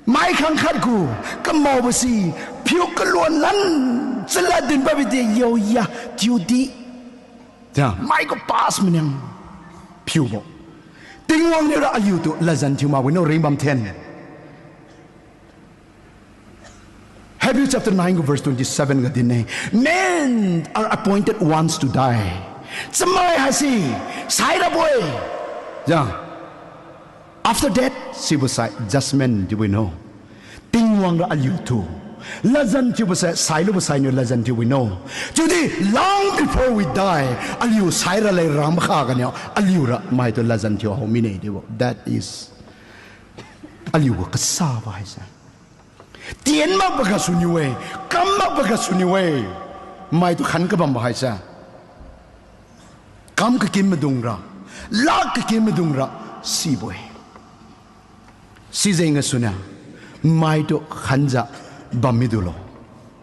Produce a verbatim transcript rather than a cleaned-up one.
Mai khangkhat gu kamaobo si, phiu kaluan lan, chalad din pabi di yaoya, chiudi. Cha, mai gu past miniang phiubo. Tingwang niura aliutu ladjan thiu makbo no ringbam then. Hebrew chapter nine gu verse twenty-seven ga din-e, men are appointed once to die. Chamai haise sairabo-e. Cha, after death, sibo sai judgment chiubo no. Tingwang ra aliutu ladjan thiubo sai, sailubo sainiu ladjan thiubo no. Chiudi long before we die, aliu saira leng rang makha ganiu aliura maitu ladjan thiu hao mine chiubo. That is aliu gu kasabo haise. Tien makbo gasuniu-e, kam makbo gasuniu-e. Maitu khan kabambo haise, kam kakim maidungra, lak kakim maidungra sibo-e. Sijeng gasuniu maitu khanjiu bam midulo.